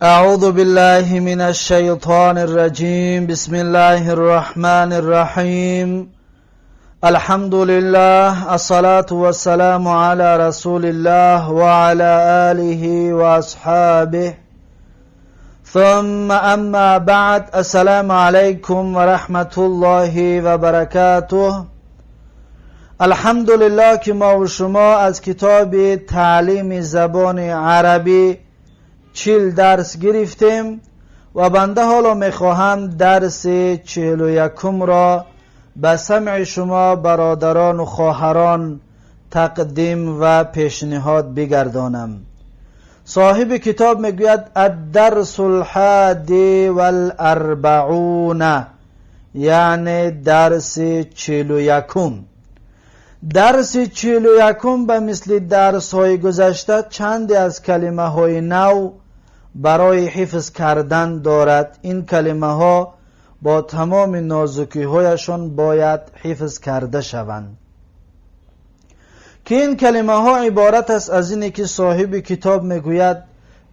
أعوذ بالله من الشيطان الرجيم. بسم الله الرحمن الرحيم. الحمد لله، الصلاة والسلام على رسول الله وعلى آله وأصحابه. ثم أما بعد، السلام عليكم ورحمة الله وبركاته. الحمدلله که ما و شما از کتاب تعلیم زبان عربی 40 درس گرفتیم و بنده حالا میخواهم درس 41 را به سمع شما برادران و خواهران تقدیم و پیشنهاد بگردانم. صاحب کتاب میگوید: الدرس الحادی والاربعون، یعنی درس 41. درس 41 به مثل درس های گذشته چندی از کلمه های نو برای حفظ کردن دارد. این کلمه ها با تمام نازکی هایشان باید حفظ کرده شوند که این کلمه ها عبارت است از اینی که صاحب کتاب میگوید: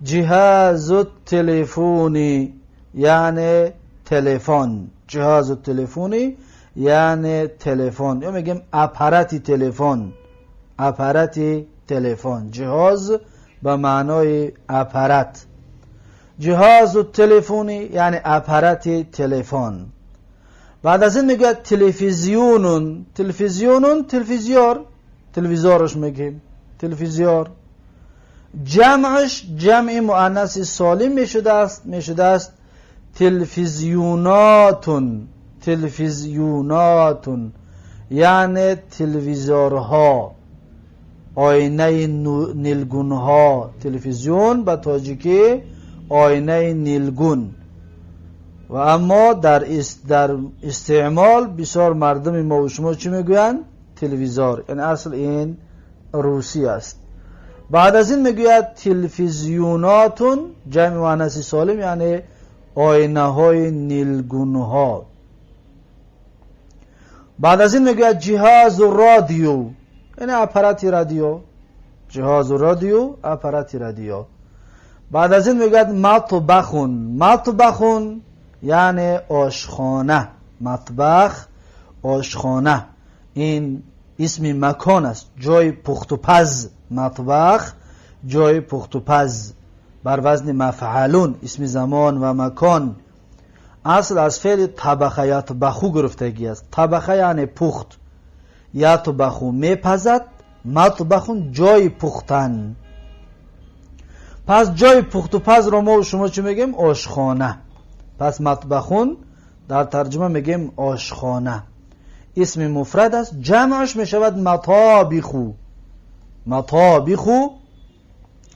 جهاز التلفونی، یعنی تلفن. جهاز التلفونی یعنی تلفن، یا میگیم اپارات تلفن. اپارات تلفن، جهاز به معنای اپارات. جهاز التلفونی یعنی اپارات تلفن. بعد از این میگه تلویزیون. تلویزیون، تلویزیور، تلویزورش میگیم تلویزیور. جمعش جمع مؤنث سالم میشده است تلویزیوناتون. تلویزیوناتون یعنی تلویزیورها، آینه نیلگونها. تلویزیون به تاجیکی آینه نیلگون و اما در استعمال بسیار مردم ما و شما چی میگویند؟ تلویزور. یعنی اصل این روسی است. بعد از این میگوید تلویزیوناتون، جمع مؤنث سالم، یعنی آینه های نیلگون ها. بعد از این میگوید جهاز رادیو، یعنی اپارات رادیو. جهاز رادیو، اپارات رادیو. بعد از این میگوید مطبخون. مطبخون یعنی آشخانه. مطبخ، آشخانه. این اسم مکان است، جای پخت و پز. مطبخ، جای پخت و پز، بر وزن مفعلون، اسم زمان و مکان. اصل از فعل طبخ یطبخو گرفتگی است. طبخ یعنی پخت، یطبخو میپزد. مطبخون، جای پختن. پس جای پخت و پز رو ما و شما چی میگیم؟ آشخانه. پس مطبخون در ترجمه میگیم آشخانه. اسم مفرد است. جمعش میشود مطابخو. مطابخو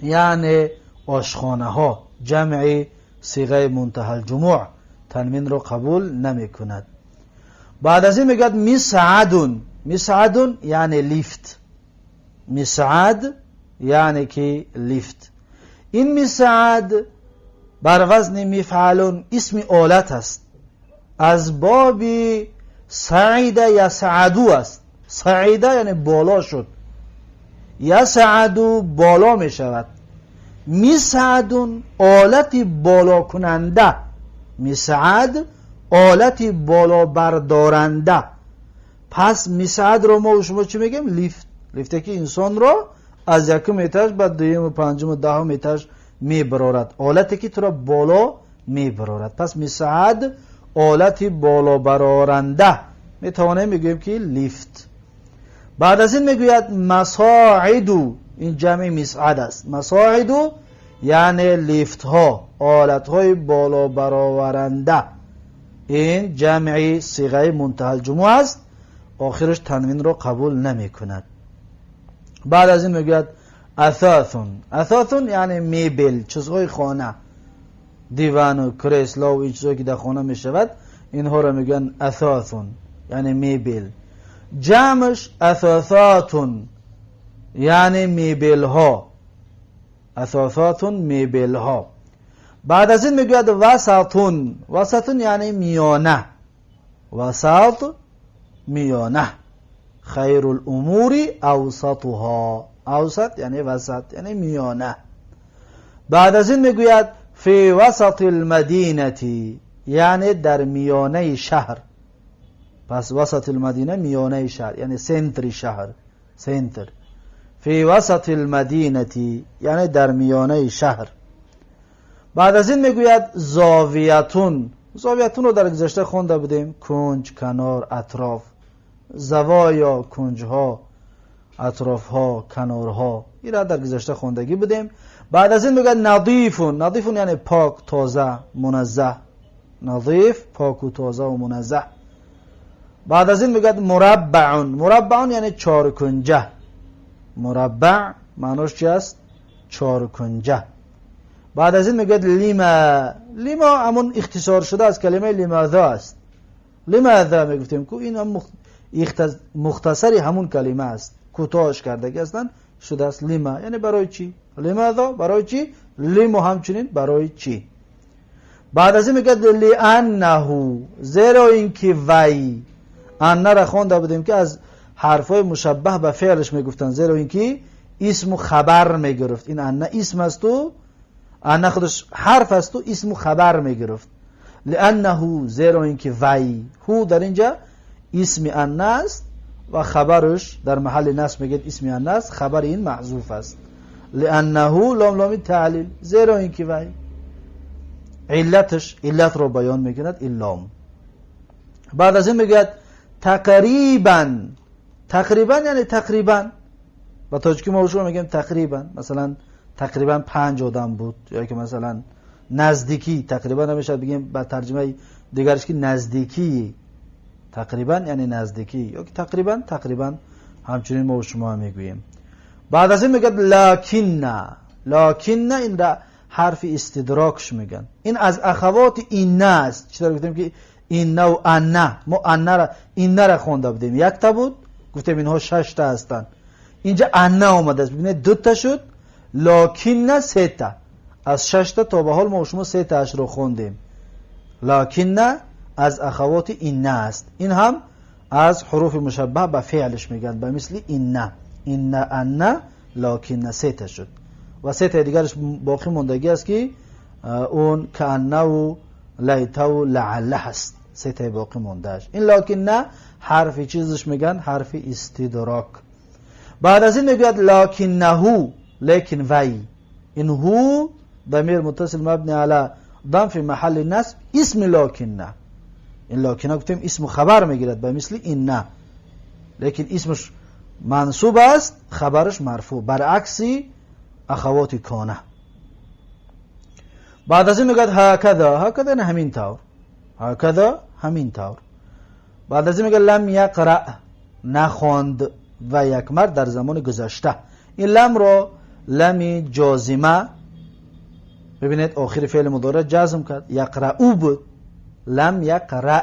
یعنی آشخانه ها، جمع صیغه منتهی الجموع، تنوین رو قبول نمی کند. بعد از این میگد مصعدون. مصعدون یعنی لیفت. مصعد یعنی که لیفت. این مصعد بر وزن مفعلون، اسم آلت است. از باب صعد یصعدو است. صعد یعنی بالا شد، یصعدو بالا می شود. مصعدون، آلت بالا کننده. مصعد، آلت بالا بردارنده. پس مصعد رو ما و شما چی میگیم؟ لیفت. لیفته که انسان رو از یکم этаж به دویم و پنجم و دهم этаж میبرارد، آلتی که تو را بالا میبرارد. پس مصعد، آلت بالا برارنده، میتوانیم میگوییم که لیفت. بعد از این میگوید مصاعدو. این جمع مصعد است. مصاعدو یعنی لیفت ها، آلت های بالا برآورنده. این جمع صیغه منتهی الجموع است، آخرش تنوین رو قبول نمی کند. بعد از این میگوید اثاثون. اثاثون یعنی میبل، چیزهای خانه، دیوان و کرسلا و این چیزهایی که در خانه می شود، اینها رو میگن اثاثون، یعنی میبل. جمعش اثاثاتون، یعنی میبل ها. اثاثاتون، میبل ها. بعد از این میگوید وسطون. وسطون یعنی میانه. وسط، میانه. خیر الامور اوسطها. اوسط یعنی وسط، یعنی میانه. بعد از این میگوید فی وسط المدینة، یعنی در میانه شهر. پس وسط المدینه میانه شهر، یعنی center شهر، center. فی وسط المدینة یعنی در میانه شهر. بعد از این میگوید زاویة. زاویة رو در گذشته خونده بودیم، کنج، کنار، اطراف، زوایا، کنجها، اطرافها، کنارها، این را در گذشته خوندگی بودیم. بعد از این میگه نظیف. نظیف یعنی پاک، تازه، منزه. نظیف پاک و تازه و منزه. بعد از این میگه مربع. مربع یعنی چهار کنجه. مربع معناش چی است؟ چهار کنجه. بعد از این میگه لما. لما همون اختصار شده از کلمه لماذا است. لماذا میگفتیم که این هم مختصری همون کلمه است، کوتاهش کردگی هستن شده است لما، یعنی برای چی؟ لماذا برای چی؟ لما همچنین برای چی. بعد از این میگه لانه، زیرا اینکه وی. ان را خوانده بودیم که از حرفای مشبه به فعلش میگفتن، زیرا اینکه اسم و خبر میگرفت. این ان اسم است و ان خودش حرف است و اسم و خبر میگرفت. لانه زیرا اینکه وی، هو در اینجا اسم ان است و خبرش در محل نصب میگه اسم ان است، خبر این محذوف است. لانه لام لام تعلیل، زیرا اینکه وی، علتش، علت رو بیان میکند این لام. بعد از این میگه تقریبا. تقریبا یعنی تقریبا، با تاجیکی ما شما میگیم تقریبا، مثلا تقریبا 5 آدم بود، یا که مثلا نزدیکی. تقریبا نمیشه بگیم با ترجمه دیگرش که نزدیکی، تقریبا یعنی نزدیکی، یا که تقریبا، تقریبا همچنین ما شما میگوییم. بعد از این میگه لکن. لکن این را حرف استدراکش میگن، این از اخوات این است. چطور گفتیم که این و ان، ما ان را، این را خونده بودیم، یک تا بود، گفتیم اینها 6 تا هستند. اینجا ان آمده است، ببینید 2 تا شد، لکن 3 تا. از 6 تا تا به حال ما شما 3 تاش رو خوندیم. لکن از اخوات این است، این هم از حروف مشبه به فعلش میگن، به مثل این، این، ان، لکن 3 تا شد و 3 تا دیگرش باقی موندگی است که اون کأن و لیت و لعله هست، 3 تا باقی موندهش. این لکن حرف چیزش میگن، حرف استدراک. بعد از این میگوید لکنه، لیکن وی. این هو ضمیر متصل مبنی علی ضم فی محل نصب اسم لکنه. این لکنه گفتیم اسم خبر میگیرد به مثل این نه، لیکن اسمش منصوب است، خبرش مرفوع، برعکس اخوات کانه. بعد از این میگه هکذا. هکذا یعنی همین طور، هکذا همین طور. بعد از این میگه لم یقرأ، نخواند و یک مرد در زمان گذشته. این لم رو لم جازمه، ببینید آخر فعل مضارع جزم کرد، یقرأ بود، لم یقرأ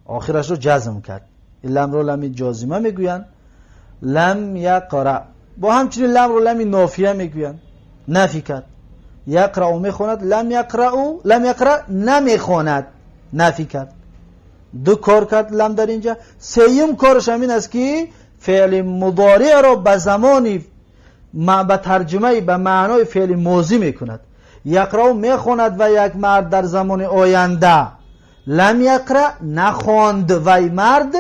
آخرش رو جزم کرد. این لم رو لم جازمه میگوین، لم یقرأ. با همچنین لم رو لم نافیه میگوین، نفی کرد. یقرأ میخواند، لم یقرأ، لم یقرأ نمیخواند، نفی کرد. 2 کار کرد لم در اینجا. سیوم کارش همین است که فعل مضارع را به زمانی به ترجمه به معنای فعل ماضی میکند. یقرأ میخواند و یک مرد در زمان آینده، لم یقرأ نخواند و مرد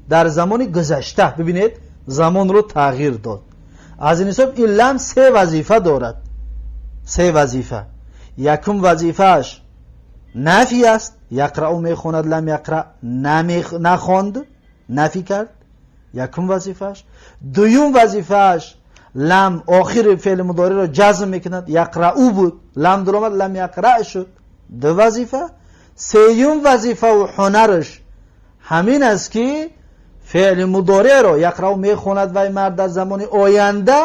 در زمان گذشته. ببینید زمان رو تغییر داد. از این حساب این لم 3 وظیفه دارد، 3 وظیفه. یکم وظیفهش نفی است، یقرأ میخواند، لم یقرأ نخواند، نفی کرد، یکم وظیفهش. دوم وظیفهش لم آخر فعل مضارع را جزم میکند، یقرأ بود، لم در آمد، لم یقرأ شد، 2 وظیفه. سیوم وظیفه و هنرش همین است که فعل مضارع را یقرأ میخواند و مرد در زمان آینده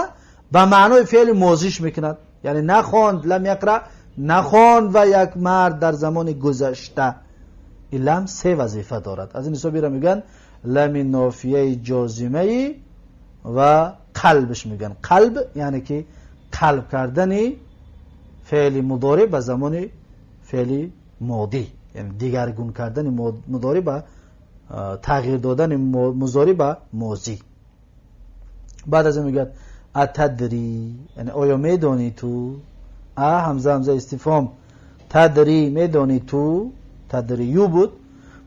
به معنای فعل ماضیش میکند، یعنی نخواند، لم یقرأ نخواند و یک مرد در زمان گذشته. این لم 3 وظیفه دارد. از این حساب را میگن لم نافیه جازمه و قلبش میگن. قلب یعنی که قلب کردن فعل مضارع به زمان فعل ماضی، یعنی دیگرگون کردن مضارع به تغییر دادن مضارع به ماضی. بعد از این میگه اتدری، یعنی آیا میدانی تو؟ а ҳамза ҳамза истифҳом تدری میدانی تو، تدریو بود،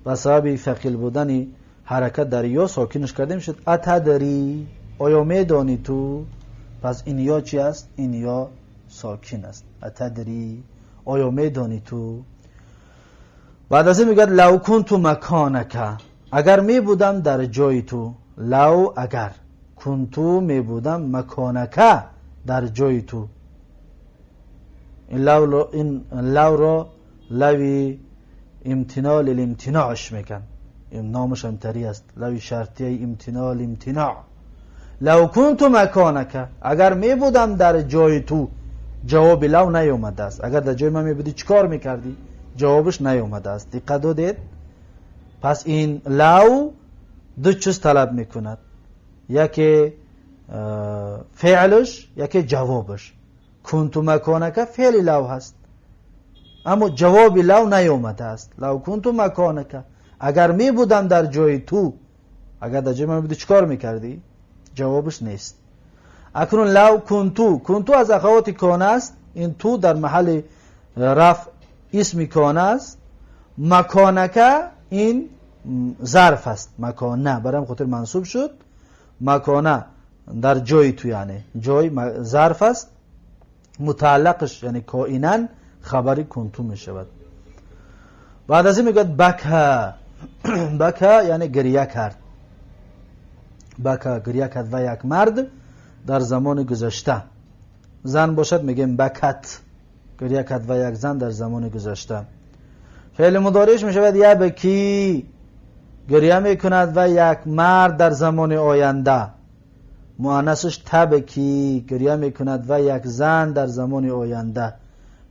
به سبب ثقیل بودن حرکت در یا ساکنش کردیم شد اتدری، آیا میدانی تو؟ پس این یا چی است؟ این یا ساکن است. اتدری، آیا میدانی تو؟ بعد از این میگه لو کنت مکانک، اگر می بودم در جای تو. لو اگر، کنتو می بودم، مکانک در جای تو. این لو را لوی امتناع للامتناعش میگن، این نامش امتری است، لوی شرطی امتناع لامتناع. لو کنت مکانک، اگر می بودم در جای تو. جواب لو نیومده است. اگر در جای من می بودی چیکار میکردی؟ جوابش نیومده است. دقت دادید؟ پس این لو دو چیز طلب میکند، یکی فعلش، یکی جوابش. کنت مکانک فعل لو هست، اما جواب لو نیومده است. لو کنت مکانک، اگر می بودم در جای تو، اگر در جای من بودی چیکار میکردی؟ جوابش نیست. اکنون لو کنتو، کنتو از اخوات کان است. این تو در محل رفع اسم کان است. مکانک این ظرف است، مکانه برام خاطر منصوب شد. مکانه در جای تو، یعنی جای ظرف است، متعلقش یعنی کائنا خبری کنتو می شود. بعد از این میگوید بکا، بکا یعنی گریه کرد. بکا گریه کرد و یک مرد در زمان گذشته. زن باشد میگیم بکت، گریه کرد و یک زن در زمان گذشته. فعل مضارعش میشود یبکی، گریه میکند و یک مرد در زمان آینده. مؤنثش تبکی، گریه میکند و یک زن در زمان آینده.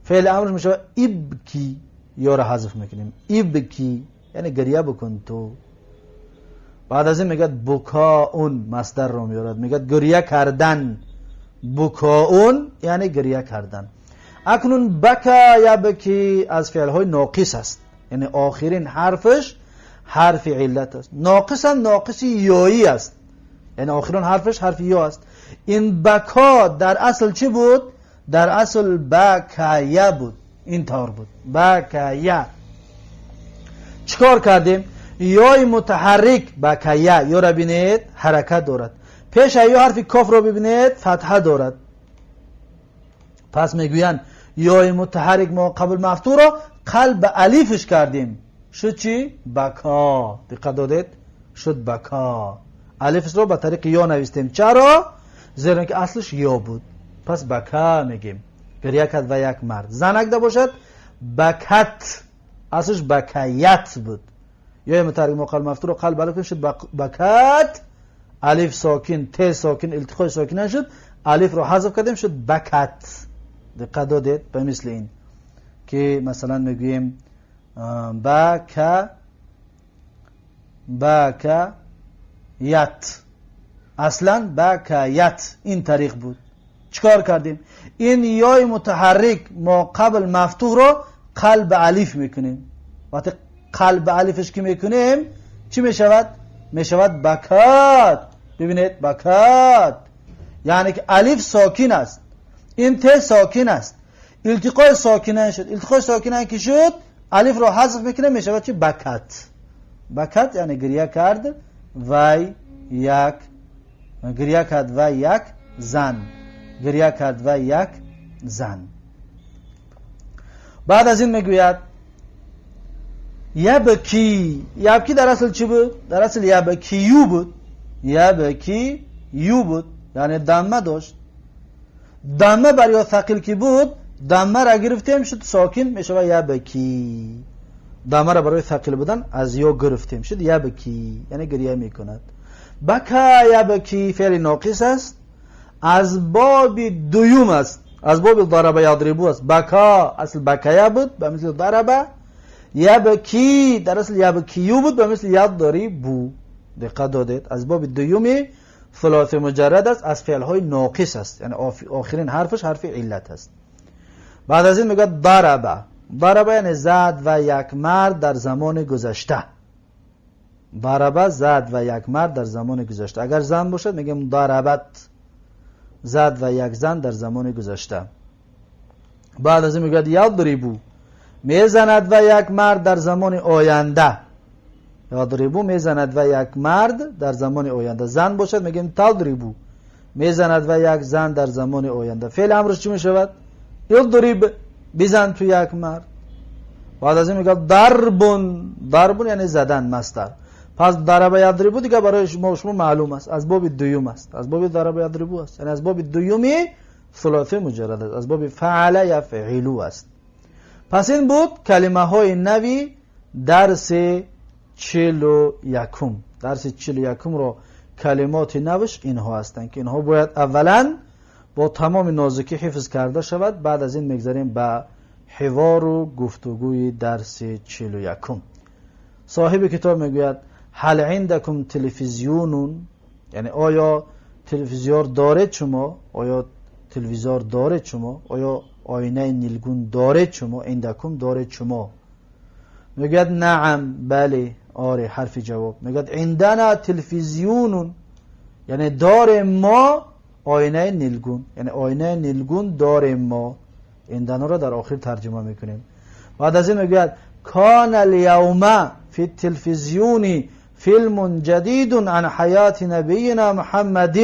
فعل امرش میشود ابکی، یا را حذف میکنیم، ابکی یعنی گریه بکن تو. بعد از این میگه بکاون، مصدر رو میارد، میگه گریه کردن. بکاون یعنی گریه کردن. اکنون بکا یبکی از فعل های ناقص است، یعنی آخرین حرفش حرف علت است. ناقص هم ناقص یایی است، یعنی آخرین حرفش حرف یا است. این بکا در اصل چی بود؟ در اصل بکایه بود، این طور بود، بکایه. چیکار کردیم؟ یای متحرک بکایه، یا را ببینید حرکت دارد، پیش یا حرف کاف را ببینید فتحه دارد. پس میگویند یای متحرک ما قبل مفتوح را قلب الیفش کردیم، شد چی؟ بکا. دقت دادید؟ شد بکا. الفش را به طریق یا نوشتیم، چرا؟ زیرا که اصلش یا بود. پس بکا میگیم، گریه کرد و یک مرد. زنک ده باشد بکت، اصلش بکیت بود. یا متحرک ما قبل مفتوح را قلب الف شد بکت، الف ساکن، ت ساکن، التقای ساکن شد، الف را حذف کردیم شد بکت. دقت دادید؟ به مثل این که مثلا میگوییم بکا، بکیت، اصلا بکیت این طریق بود. چیکار کردیم؟ این یای متحرک ما قبل مفتوح را قلب الف میکنیم. وقتی قلب الفش که میکنیم چی میشود؟ میشود بکات. ببینید بکات یعنی که الف ساکن است، این ت ساکن است، التقای ساکنه شد. التقای ساکنه که شد الف را حذف میکنه، میشود چی؟ بکت. بکت یعنی گریه کرد و یک، گریه کرد و یک زن، گریه کرد و یک زن. بعد از این میگوید یبکی. یبکی در اصل چی بود؟ در اصل یبکیو بود، یبکی یو بود، یعنی دمه داشت. دمه بر یا ثقیل که بود، دمه را گرفتیم شد ساکن، میشود یبکی. دمه را برای ثقیل بودن از یا گرفتیم شد یبکی، یعنی گریه میکند. بکا یبکی فعل ناقص است، از باب دوم است، از باب ضرب یضربو است. بکا اصل بکیا بود به مثل ضرب، یبکی در اصل یبکیو بود به مثل یضربو. دقت دادید؟ از باب دوم ثلاث مجرد است، از فعل های ناقص است، یعنی آخرین حرفش حرف علت است. بعد از این میگه ضرب. ضرب یعنی زد و یک مرد در زمان گذشته. ضرب زد و یک مرد در زمان گذشته. اگر زن باشد میگیم ضربت، زد و یک زن در زمان گذشته. بعد از این میگوید یضربو، میزند و یک مرد در زمان آینده. یضربو میزند و یک مرد در زمان آینده. زن باشد میگیم تضربو، میزند و یک زن در زمان آینده. فعل امرش چی میشود؟ یضرب، بزن تو یک مرد. بعد از این میگه ضربون، ضربون یعنی زدن، مصدر. پس ضرب یضربو دیگه برای شما شما معلوم است، از باب دوم است، از باب ضرب یضربو است، یعنی از باب دومی ثلاثی مجرد است، از باب فعل یفعلو است. پس این بود کلمه های نوی درس 41. درس 41 رو کلمات نوش اینها هستند که اینها باید اولا با تمام نازکی حفظ کرده شود. بعد از این میگذریم به حوار و گفتگوی درس 41. صاحب کتاب میگوید هل عندكم تلویزیون، یعنی آیا تلویزیون دارید شما؟ آیا تلویزیون دارید شما؟ آیا آینه نیلگون دارید شما؟ عندكم دارید شما. میگوید نعم، بله، آره، حرف جواب. میگوید عندنا تلویزیون، یعنی داریم ما آینه نیلگون، یعنی آینه نیلگون داریم ما. عندنا را در آخر ترجمه میکنیم. بعد از این میگوید کان الیوم فی التلفزیون فیلم جدید عن حیات نبینا محمد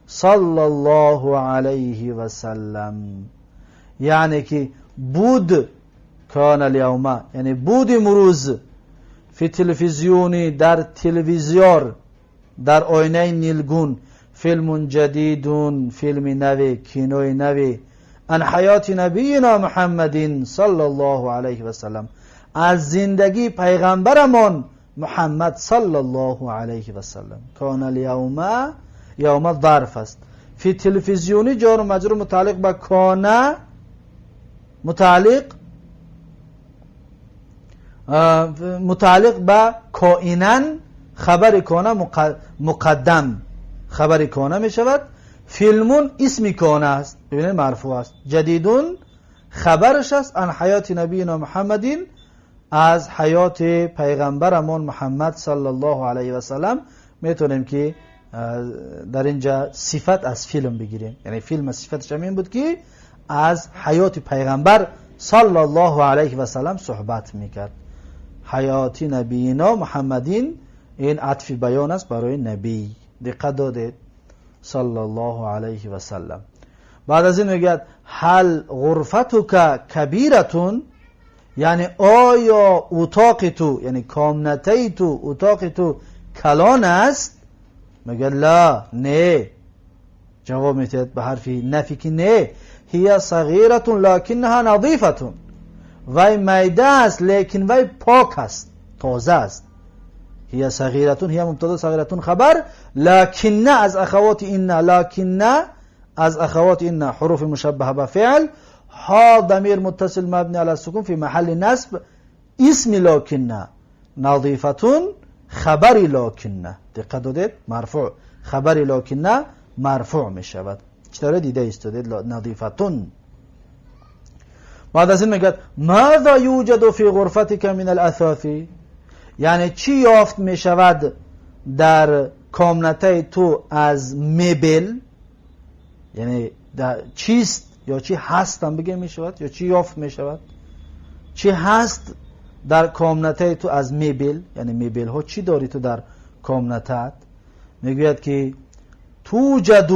صلی الله علیه و سلم، یعنی که بود، کان الیوم یعنی بود امروز، فی تلویزیونی در تلویزیون، در آینه نیلگون، فیلم جدید، فیلم نوی، کینوی نوی، عن حیات نبینا محمد صلی الله علیه و سلم، از زندگی پیغمبرمان محمد صلی الله علیه و سلم. کان الیوم، یوم ظرف است، فی تلویزیونی جار و مجرور متعلق به کان، متعلق به کائنا، خبر کان مقدم، خبر کان می شود. فیلمون اسم کان است، ببینید مرفوع است. جدیدون خبرش است، عن حیات نبینا محمد، از حیات پیغمبرمان محمد صلی الله علیه و سلم. میتونیم که در اینجا صفت از فیلم بگیریم، یعنی فیلم صفتش همین بود که از حیات پیغمبر صلی الله علیه و سلم صحبت میکرد. حیات نبینا محمدین، این عطف بیان است برای نبی، دقت دادید، صلی الله علیه و سلم. بعد از این میگه هل غرفتک کبیرتون، یعنی آیا اتاق تو، یعنی کامنته تو، اتاق تو کلان است؟ میگه لا، نه. جواب میتید به حرف نفی که نه. هي صغیرة لکنها نظیفة، وی میده است لیکن وی پاک است، تازه است. هي صغیرة، هي مبتدا، صغیرة خبر، لكن از اخوات ان، لكن از اخوات ان، حروف مشبهه به فعل، ها ضمیر متصل مبنی علی السکون فی محل نصب اسم لكن، نظیفة خبر لكن، دقت دادید، مرفوع، خبر لكن مرفوع می شود. چطور دیده ایستادید؟ نظیفة. بعد از این میگه ماذا یوجد فی غرفتك من الاثاث، یعنی چی یافت می شود در کامنته تو از مبل، یعنی چیست یا چی هست هم بگه می شود، یا چی یافت می شود، چی هست در کامنته تو از مبل، یعنی مبل ها چی داری تو در کامنتت؟ میگوید که توجد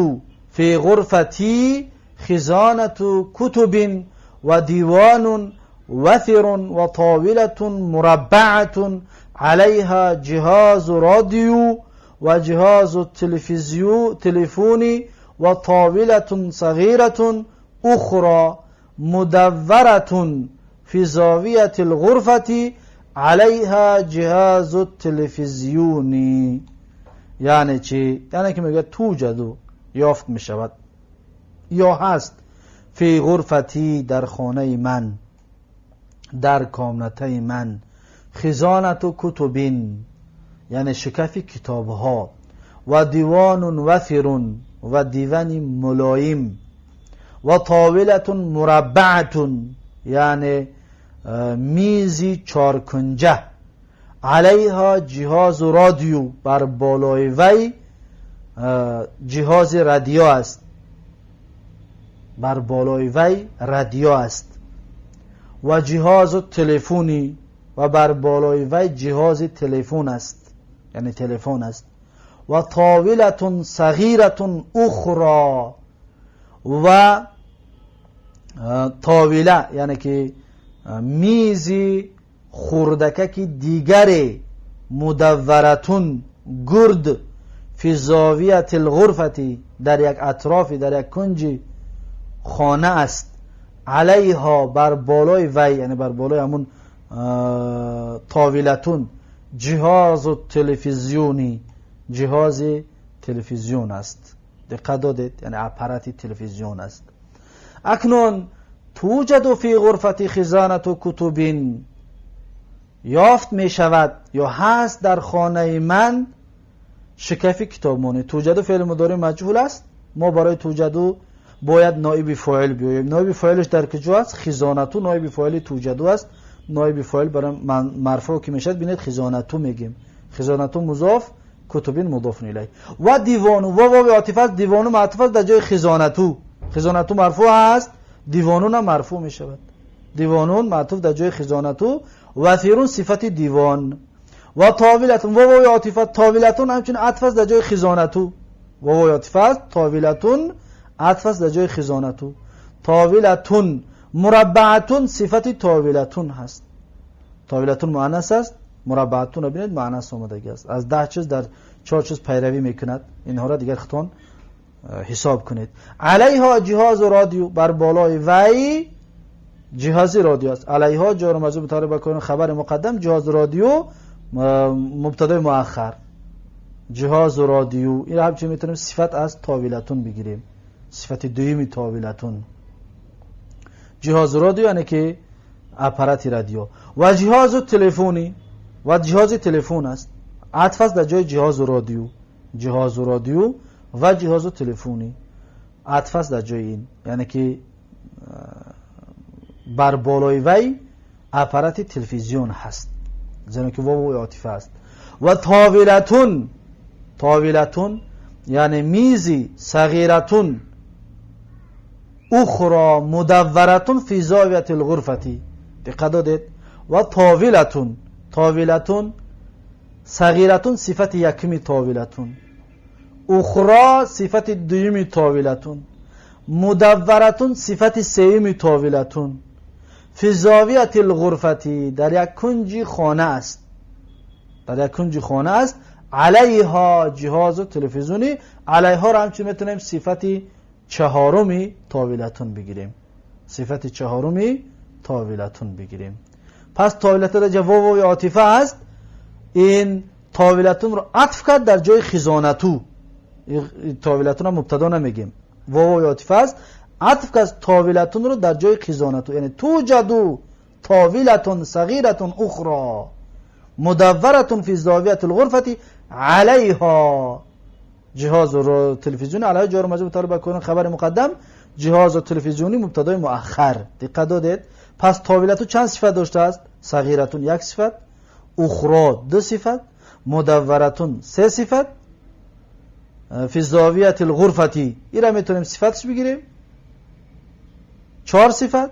فی غرفتی خزانة کتب و دیوان وثر و طاولة مربعة عليها جهاز راديو و جهاز تلفوني و طاولة صغيرة أخرى مدورة في زاوية الغرفة عليها جهاز التلفزيون. یعنی چی؟ یعنی که میگه توجد یافت میشود یا هست، فی غرفتی در خانه من، در کامنته من، خزانة کتب یعنی شکف کتاب ها، و دیوان وثر و دیوان ملایم، و طاولة مربعة یعنی میزی چارکنجه، علیها جهاز رادیو بر بالای وی جهاز رادیو است، بر بالای وی رادیو است. و جهاز تلفنی و بر بالای وی جهاز تلفن است، یعنی تلفن است. و طاولة صغیرة اخرى و طاوله یعنی که میزی خردکک دیگر مدورتون گرد فی زاویة الغرفة در یک اطراف در یک کنج خانه است. علیها بر بالای وی یعنی بر بالای همون طاولتون جهاز تلویزیونی، جهاز تلویزیون است. دقت دادید؟ یعنی اپارات تلویزیون است. اکنون توجد فی غرفة خزانة کتب یافت می شود یا هست در خانه من شکف کتابمانی. توجد فعل مضارع مجهول است. ما برای توجد باید نایب فاعل بیاییم. نایب فاعلش در کجا است؟ خزانة نایب فاعل توجد است. نایب فاعل برای مرفوع که میشد ببینید خزانة میگیم. خزانة مضاف، کتب مضاف الیه. و دیوان و واو عاطفه است، دیوان معطوف است در جای خزانة. خزانة مرفوع است، دیوانون هم مرفوع می شود. دیوانون معطوف در جای خزانة. وفیرون صفت دیوان. و طاولتون و واو عاطفه، طاولتون همچنین عطف است در جای خزانة. واو عاطفه است، طاولتون عطف است در جای خزانة. طاولتون مربعتون صفت طاولتون هست. طاولتون مؤنث است، مربعتون رو ببینید مؤنث آمدگی است. از 10 چیز در 4 چیز پیروی میکند. اینها را دیگر خودتون حساب کنید. علیها جهاز رادیو، بر بالای وی جهاز رادیو است. علیها جار و مجرور متعلق به کائن خبر مقدم، جهاز رادیو مبتدای مؤخر. جهاز رادیو این همچنین میتونیم صفت از طاولتون بگیریم، صفت دویمی طاولتون. جهاز رادیو یعنی که اپارات رادیو. و جهاز تلفنی و جهاز تلفن است، عطف است در جای جهاز رادیو. جهاز رادیو و جهاز تلفنی عطف است در جای این، یعنی که بر بالای وی اپارات تلویزیون هست، زیرا که واو عاطفه است. و طاولتون، طاولتون یعنی میزی صغیرتون اخرى مدورتون فی زاویة الغرفة. دقت دادید؟ و طاولتون، طاولتون صغیرتون صفت یکمی طاولتون، اخرى صفت دویمی طاولتون، مدورتون صفت سومی طاولتون، فی زاویة الغرفة در یک کنج خانه است، در یک کنج خانه است. علیها جهاز تلویزیونی، علیها را همچنین میتونیم صفت چهارمی طاولتون بگیریم، صفت چهارمی طاولتون بگیریم. پس طاولت در جای واو عاطفه است، این طاولتون رو عطف کرد در جای خزانتو. طاولتون رو مبتدا نمیگیم، واو عاطفه است، عطف کرد طاولتون رو در جای خزانتو، یعنی توجدو طاولتون صغیرتون اخرى مدورتون فی زاویة الغرفة علیها جهاز تلویزیونی. علیها جار و مجرور متعلق به کائن خبر مقدم، جهاز تلویزیونی مبتدای مؤخر. دقت دادید؟ پس طاولتون چند صفت داشته است؟ صغیرتون یک صفت، اخرى دو صفت، مدورتون سه صفت، فی زاویة الغرفة این را میتونیم صفتش بگیریم 4 صفت.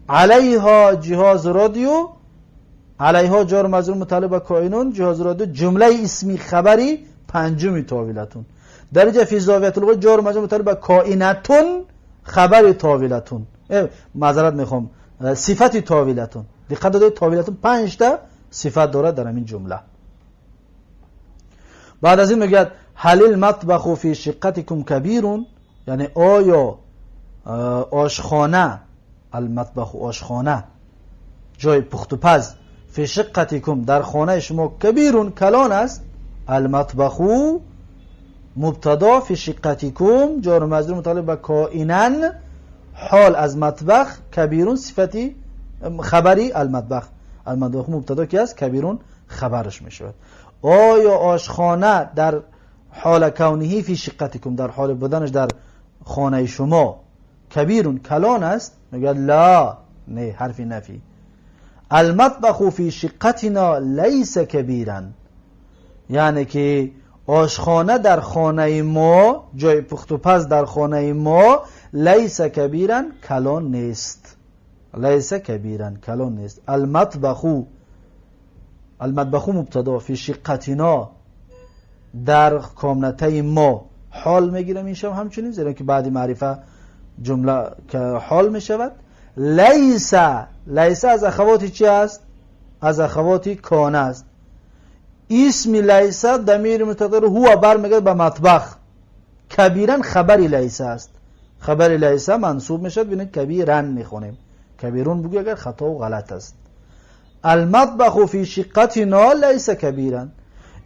علیها جهاز رادیو، علیها جار مجرور متعلق به کائنون، جهاز رادیو جمله اسمی خبری پنجمی طاولتون. در اینجا فی زاویة الغرفة جار مجرور متعلق به کائنتون خبر طاولتون، معذرت میخوام صفت طاولتون. دقت دادید؟ طاولتون 5 تا صفت دارد در همین جمله. بعد از این میگه هل المطبخ فی شقتکم کبیر، یعنی آیا آشخانه، المطبخ آشخانه جای پخت و پز، فی شقتکم در خانه شما، کبیرون کلان است. المطبخ مبتدا، فی شقتکم جار و مجرور متعلق به کائنا، حال از مطبخ، کبیرون صفتی خبری المطبخ، المطبخ مبتدا کی است؟ کبیرون خبرش می شود. آیا آشخانه در حال کونه فی شقتکم در حال بودنش در خانه شما کبیرون کلان است؟ میگه لا، نه، حرف نفی. المطبخ فی شقتنا لیس کبیرا، یعنی که آشخانه در خانه ما، جای پخت و پز در خانه ما، لیس کبیرا کلان نیست. لیس کبیرا کلان نیست. المطبخ، المطبخ مبتدا، فی شقتنا در کامنته ما حال میگیرم این شب همچنین، زیرا که بعد معرفه جمله که حال میشود. لیس، لیس از اخوات چی است؟ از اخوات کان است. اسم لیس ضمیر مستتر هو برمیگرده به مطبخ. کبیرا خبر لیس است، خبر لیس منصوب میشد، ببینید کبیرا میخونیم، کبیرون بگو اگر خطا و غلط است. المطبخ فی شقتنا لیس کبیرا،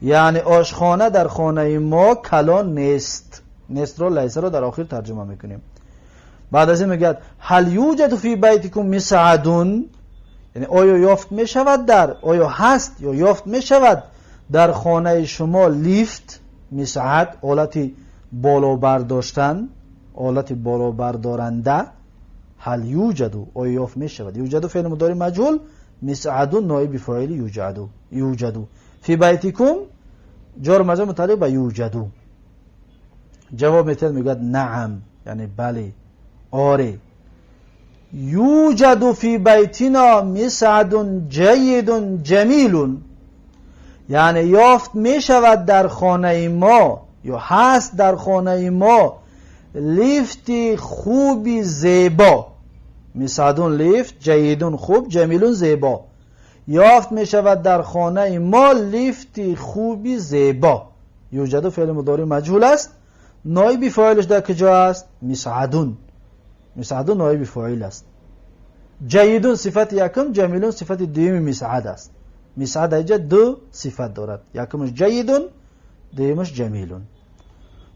یعنی آشخانه در خانه ما کلان نیست. نیست رو لیس رو در آخر ترجمه میکنیم. بعد از این میگه هل یوجد فی بیتکم مصعد، یعنی آیا یافت میشود در، آیا هست یا یافت میشود در خانه شما لیفت، مصعد آلت بالا برداشتن، آلت بالا بردارنده. هل یوجد، آیا یافت میشود. یوجد فعل مضارع مجهول، مصعد نایب فاعل یوجد، یوجد فی بیتکم جار مجرور متعلق به یوجد. جواب میتد میگوید نعم، یعنی بله، آره. یوجد فی بیتنا مصعد جید جمیل، یعنی یافت میشود در خانه ما یا هست در خانه ما لیفت خوبی زیبا. مصعدون لیفت، جیدون خوب، جمیلون زیبا. یافت میشود در خانه ما لیفت خوبی زیبا. یوجد فعل مضارع مجهول است، نایب فاعلش در کجا است؟ مصعدون. مصعدون نایب فاعل است. جیدون صفت یکم، جمیلون صفت دوم مصعد است. مصعد اینجا دو صفت دارد، یکمش جیدون، دومش جمیلون.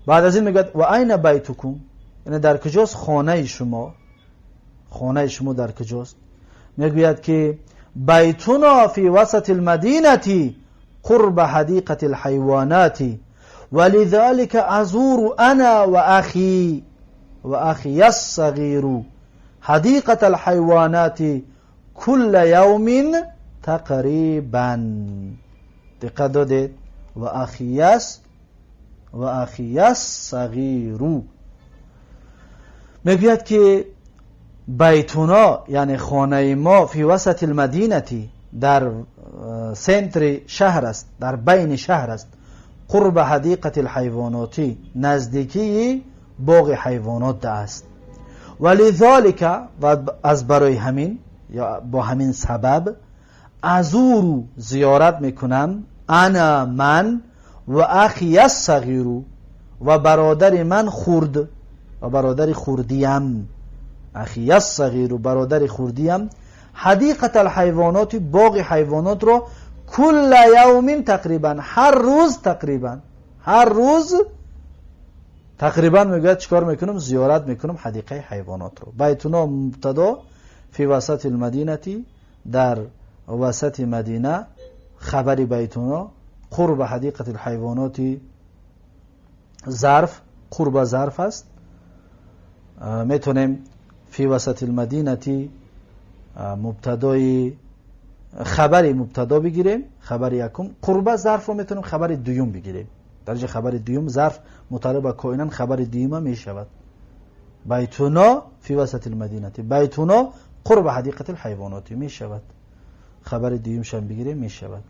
بعد از این میگه و این بیتکم، یعنی در کجاست خانه شما، خانه شما در کجاست؟ میگوید که بیتنا فی وسط المدینه قرب حدیقة الحیوانات ولذلك ازور انا واخی واخی الصغیر حدیقة الحیوانات كل یوم تقریبا. دقت دادید؟ و اخی الصغیر. میگوید که بیتونا یعنی خانه ما فی وسط المدینه در سنتر شهر است، در بین شهر است، قرب حدیقة الحیوانات نزدیکی باغ حیوانات است. ولذلك و از برای همین یا با همین سبب ازورو زیارت میکنم، انا من و اخی الصغیر و برادر من خورد و برادر خوردیم، اخی الصغیر و برادر خوردیم، حدیقة الحیوانات باغ حیوانات رو کل یوم تقریبا هر روز، تقریبا هر روز تقریبا میگوید چیکار میکنم؟ زیارت میکنم حدیقه حیوانات رو. بیتنا مبتدا، فی وسط المدینه در وسط مدینه، خبر بیتنا، قرب حدیقة الحیوانات ظرف، قرب ظرف است. میتونیم فی وسط المدینه مبتدای خبر مبتدا بگیریم، خبر یکم. قرب ظرف رو میتونیم خبر دوم بگیریم، درجه خبر دوم ظرف متعلق به کائنا خبر دوم میشود. بیتنا فی وسط المدینه، بیتنا قرب حدیقة الحیوانات میشود، خبر دومش هم بگیریم میشود.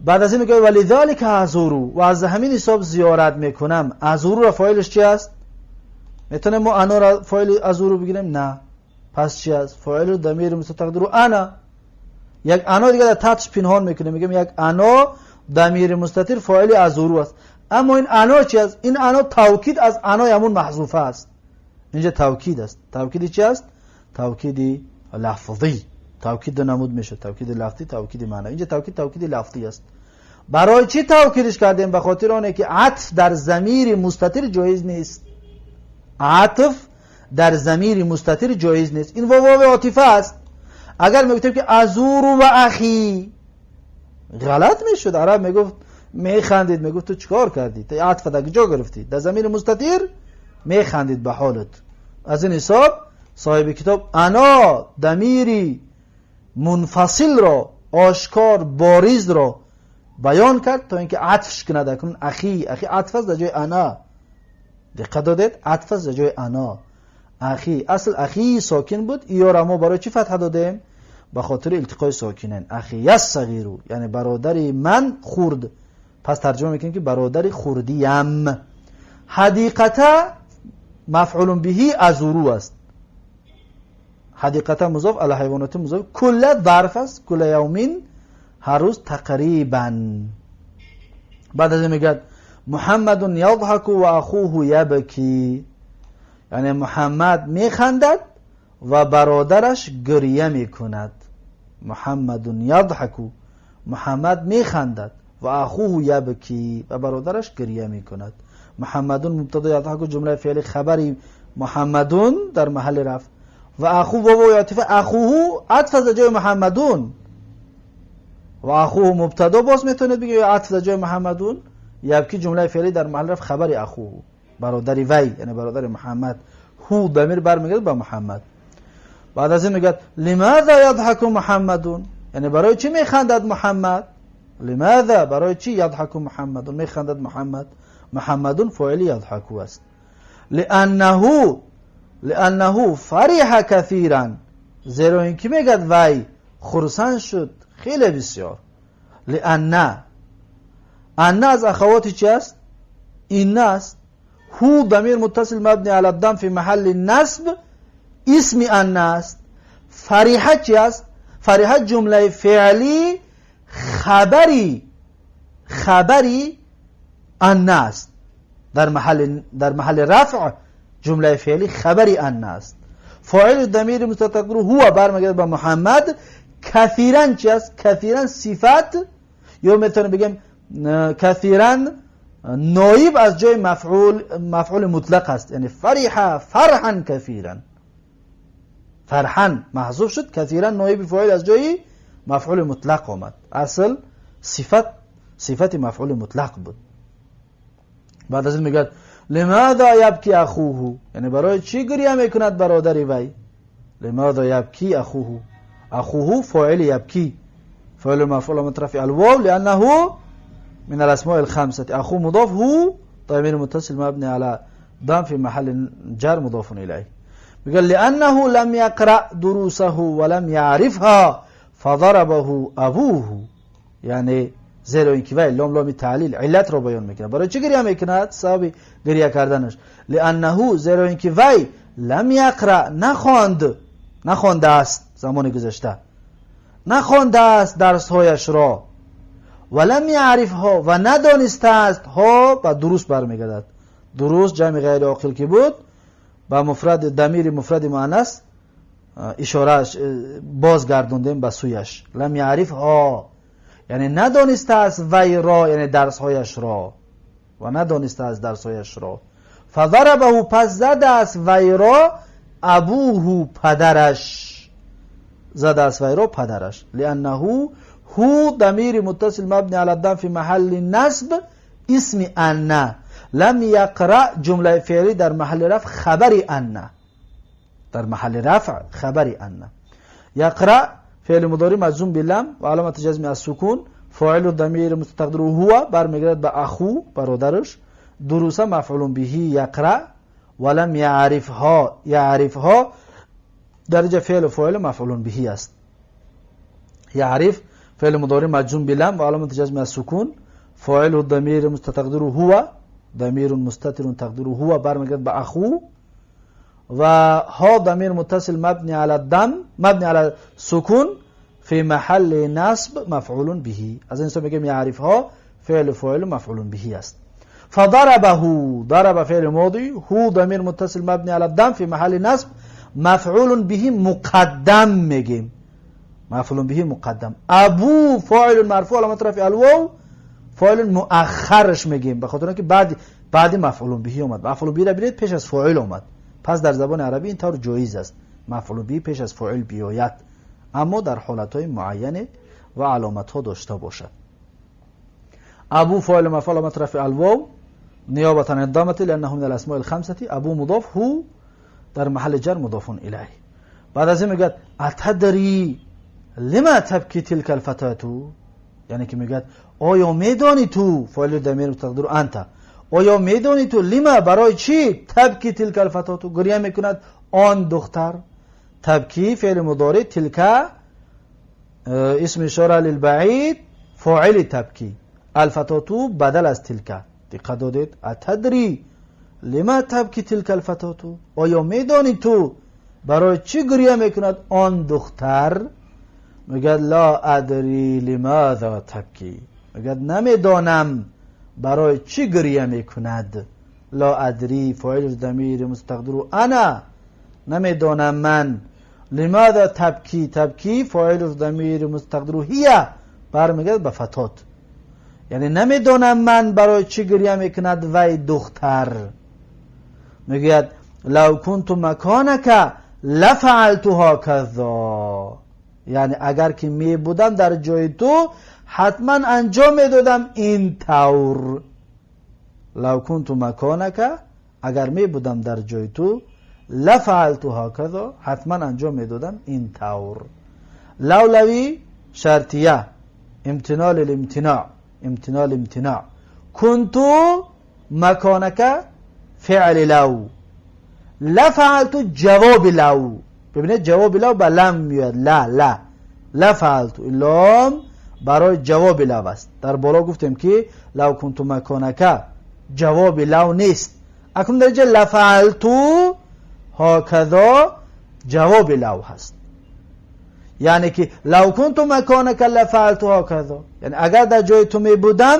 بعد از این میگه ولذلک ازورو و از همین حساب زیارت میکنم. ازورو را فاعلش چی است؟ میتونه ما انا را فاعل ازورو بگیریم؟ نه. پس چی است؟ فاعل ضمیر مستتر تقدیره انا. یک انا دیگه در تحتش پنهان میکنیم، میگیم یک انا ضمیر مستتر فاعل ازورو است. اما این انا چی است؟ این انا توکید از انای همون محذوفه است. اینجا توکید است. توکید چی است؟ توکید لفظی. توکید نمود میشه، توکید لفظی، توکید معنی. اینجا توکید توکید لفظی است. برای چی توکیدش کردیم؟ به خاطر آنه که عطف در ضمیر مستتر جایز نیست. عطف در ضمیر مستتر جایز نیست. این واو عاطفه است. اگر میگفتیم که ازور و اخی غلط میشد. عرب میگفت، میخندید، میگفت تو چیکار کردی؟ تو عطف در کجا گرفتی؟ در ضمیر مستتر میخندید به حالت. از این حساب صاحب کتاب انا ضمیری منفصل را آشکار بارز را بیان کرد تا اینکه عطفش کند. اکنون اخی، اخی عطف است در جای انا. دقت دادید؟ عطف است در جای انا. اخی، اصل اخی ساکن بود، یا ما برای چی فتحه دادیم؟ به خاطر التقای ساکنین. اخی الصغیر یعنی برادر من خرد. پس ترجمه میکنیم که برادر خردیم. حدیقته مفعول به ازورو است. حدیقته مضاف الی حیوانات مضاف، کل ظرف است، کل یومین هر روز تقریبا. بعد از این میگه محمد یضحک و اخوه یبکی، یعنی محمد میخندد و برادرش گریه میکند. محمد یضحک، محمد میخندد و اخوه یبکی و برادرش گریه میکند. محمد مبتدا، یضحک جمله فعلی خبری محمدون در محل رفع و اخوه واو عاطفه، اخوه عطف از جای محمدون و اخوه مبتدا، باز میتونید بگید عطف از جای محمدون. یبکی جمله فعلی در محل رفع خبر اخوه برادر وی، یعنی برادر محمد. هو ضمیر برمیگرده به محمد. بعد از این میگه لماذا یضحک محمدون، یعنی برای چی میخندد محمد؟ لماذا برای چی یضحک محمدون میخندد محمد؟ محمدون فاعل یضحک است. لانه فرح کثیرا، زیرا اینکه میگد وی خرسند شد خیلی بسیار. لان، ان از اخوات چی است؟ این است. هو ضمیر متصل مبنی علی الضم فی محل نصب اسم ان است. فرح چی است؟ فرح جمله فعلی خبری ان است. در محل رفع جمله فعلی خبری ان است. فاعل ضمیر مستتر هو برمیگرده به محمد. کثیرا چی است؟ کثیرا صفت، یا میتونیم بگیم کثیرا نایب از جای مفعول مطلق است، یعنی فرح فرحا کثیرا، فرحا محذوف شد، کثیرا نایب فاعل از جای مفعول مطلق آمد. اصل صفت مفعول مطلق بود. بعد از این میگه لماذا یبکی اخوه، یعنی برای چی گریه میکند برادر وی؟ لماذا یبکی اخوه، اخوه فاعل یبکی، فاعل مفعول مترفع الواو لانه من الاسماء الخمسه، اخو مضاف، هو ضمير متصل مبني على ضم في محل جر مضاف اليه. میگه لانه لم يقرأ دروسه ولم يعرفها فضربه ابوه، یعنی زیرا اینکه وی لام لام تعلیل علت رو بیان میکنه. برای چی گریه میکند؟ سبب گریه کردنش لانه زیرا اینکه وی لم یقرأ نخوانده است، زمان گذشته نخوانده است درسهایش را، ولم یعرفها و ندانسته است. ها به دروس برمیگردد، دروس جمع غیر عاقل که بود به مفرد ضمیر مفرد مؤنث اشاره بازگردوندیم به سویش. لم یعرفها یعنی ندانسته است وی را، یعنی درسهایش را، و ندانسته است درسهایش را. فضربه پس زده است وی را ابوه پدرش، زده است وی را پدرش. لانه هو ضمیر متصل مبنی علی الضم فی محل نصب اسم ان، لم یقرأ جمله فعلی در محل رفع خبر ان، در محل رفع خبر ان. یقرأ فعل مضارع مجزوم بلم و علامت جزم السکون، فاعل ضمیر مستقدر هو برمیگرد به اخو برادرش، دروس مفعول به یقرأ ولم یعرفها، یعرفها درجه فعل فاعل مفعول به است. یعرف فعل مضارع مجزوم بلم و علامت جزم السکون، فاعل الضمیر مستقدر هو ضمیر مستتر تقدیر هو برمیگرد به اخو، و ها ضمیر متصل مبنی علی الضم مبنی علی سکون فی محل نصب مفعول به. از این میگیم یعرف ها فعل فاعل مفعول به است. فضربه ضرب فعل ماضی، هو ضمیر متصل مبنی علی الضم فی محل نصب مفعول به مقدم، میگیم مفعول به مقدم. ابو فاعل مرفوع علامت رفع الواو، فاعل مؤخرش میگیم به خاطر اینکه بعد مفعول به اومد. مفعول به را ببینید پیش از فاعل اومد، پس در زبان عربی این طور جایز است مفعول به پیش از فاعل بیاید، اما در حالتهای معین و علامت ها داشته باشد. ابو فاعل مرفوع علامت رفع الواو نیابتا عن الضمه لانه من الاسماء الخمسه، ابو مضاف، هو در محل جر مضاف الیه. بعد از این میگه اتدری لما تبکی تلك الفتاه، یعنی که میگه آیا میدانی تو، فاعل ضمیر متقدر انت، آیا میدانی تو لما برای چی تبکی تلک الفتاتو گریه میکند آن دختر؟ تبکی فعل مضارع، تلک اسم اشاره للبعید، فاعل تبکی، الفتاتو بدل از تلک. دقت دادید؟ اتدری لما تبکی تلک الفتاتو، آیا میدانی تو برای چی گریه میکند آن دختر؟ میگه لا ادری لماذا تبکی، میگه نمیدانم برای چی گریه میکند. لا ادری فاعل ضمیر مستقدر انا، نمیدانم من. لماذا تبکی، تبکی فاعل ضمیر مستقدر هی، برمیگرد به فتات، یعنی نمیدانم من برای چی گریه میکند وی دختر. میگوید لو کنت مکانک لفعلت هکذا، یعنی اگر که می بودم در جای تو حتما انجام میدادم این طور. لو کنت مکانک، اگر می بودم در جای تو، لفعلت هکذا، حتما انجام میدادم این طور. لو لوی شرطیه، امتناع للامتناع، امتناع للامتناع. کنت مکانک فعل لو، لفعلت جواب لو. ببینید جواب لو به لم میاد، لا لا لفعلت، لام برای جواب لو است. در بالا گفتیم که لو کنت مکانک جواب لو نیست، اکنون در اینجا لفعلت هکذا جواب لو هست. یعنی که لو کنت مکانک لفعلت هکذا، یعنی اگر در جای تو می بودم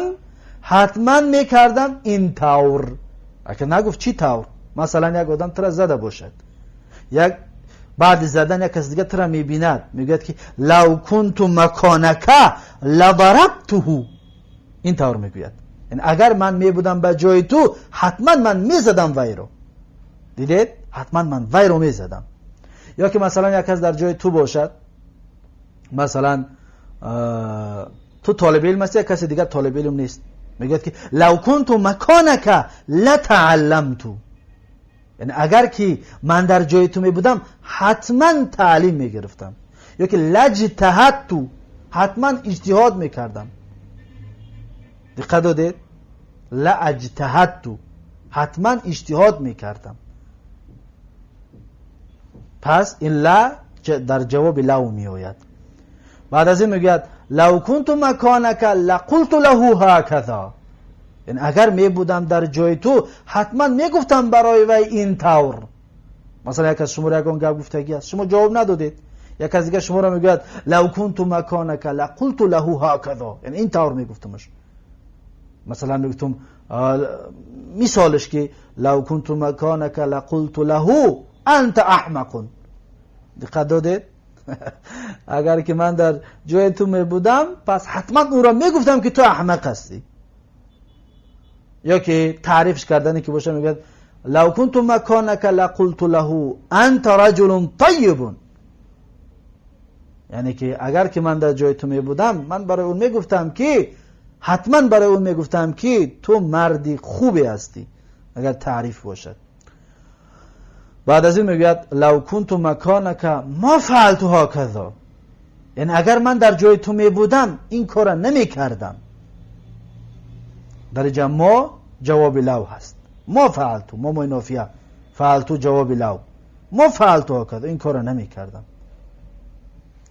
حتما میکردم این طور. اگر نگفت چی طور. مثلا یک آدم تو را زده باشد، یک بعد زدن یک کس دیگه تو را میبیند، میگوید که لو کنت مکانک لضربته، این طور میگوید. یعنی اگر من میبودم به جای تو حتما من میزدم وی رو. دیدید؟ حتما من وی رو میزدم. یا که مثلا یک کس در جای تو باشد، مثلا تو طالب علم هستی، یک کس دیگر طالب علم نیست، میگوید که لو کنت مکانک لتعلمت، یعنی اگر که من در جای تو می بودم حتما تعلیم میگرفتم. یا که لجتهدت، حتما اجتهاد میکردم. دقت دادید؟ لاجتهدت، حتما اجتهاد میکردم. پس این لا در جواب لو میآید. بعد از این میگوید لو کنت مکانک لقلت له هکذا، یعنی اگر می بودم در جای تو حتما میگفتم برای وی این طور. مثلا یک از شما را یکان گپ گفتگی است، شما جواب ندادید، یک از دیگه شما را میگوید لو کنت مکانک لقلت له هکذا، یعنی این طور میگفتمش. مثلا میگفتم مثالش که لو کنت مکانک لقلت له انت احمق. دقت دادید؟ اگر که من در جای تو می بودم پس حتما او را میگفتم که تو احمق هستی. یا که تعریفش کردنی که باشه میگه لو کنت مکانک لقلت له انت رجل طیب، یعنی که اگر که من در جای تو می بودم من برای اون میگفتم که حتما برای اون میگفتم که تو مردی خوبی هستی، اگر تعریف باشد. بعد از این میگوید لو کنت مکانک ما فعلت هکذا، یعنی اگر من در جای تو می بودم این کار نمی کردم. در اینجا ما جواب لو هست، ما فعلت، ما نافیه، فعلت جواب لو، ما فعلت هکذا، این کار نمی کردم.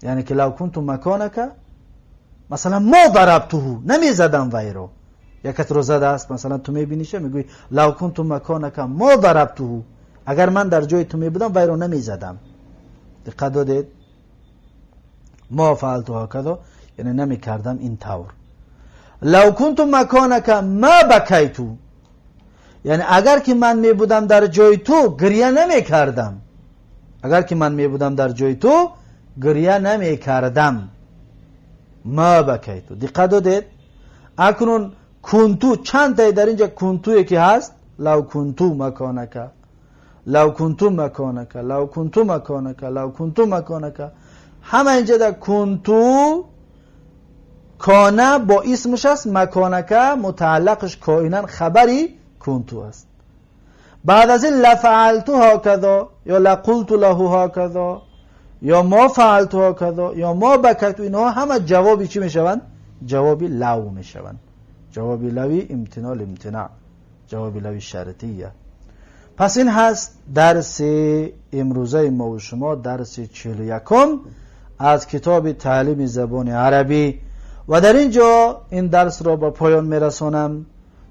یعنی که لو کنت مکانک مثلا ما ضربته، نمی زدم وی رو. یک کس رو زده است، مثلا تو میبینیشه میگوی لو کنت مکانک ما ضربته، اگر من در جای تو می بودم وی رو نمی زدم. دقت دادید؟ ما فعلت هکذا یعنی نمی کردم این طور. لو کنت مکانک ما بکیت، یعنی اگر که من می بودم در جای تو گریه نمی کردم. اگر که من می بودم در جای تو گریه نمی کردم. ما بکیت. دقت دادید؟ اکنون کنتو چند تای در اینجا کنتوی که هست، لو کنتو مکانک، لو کنتو مکانک، لو کنتو مکانک، لو کنتو مکانک، همه اینجا در کنتو کانه با اسمش است، مکانک متعلقش کائنا خبری کنتو است. بعد از این لفعلت هکذا یا لقلت له هکذا یا ما فعلت هکذا یا ما بکیت، اینها همه جوابی چی میشوند؟ جوابی لو میشوند. جوابی لوی امتناع امتناع، جوابی لوی امتناع امتناع. جواب لو شرطیه. پس این هست درس امروزه ما و شما، درس 41 از کتاب تعلیم زبان عربی. و در اینجا این درس را به پایان میرسانم.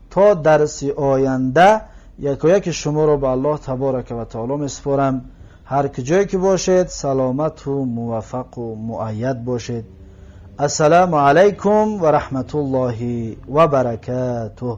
تا درس آینده یکایک شما را به الله تبارک و تعالی میسپارم. هر کجایی که باشید سلامت و موفق و مؤید باشید. السلام علیکم و رحمت الله و برکاته.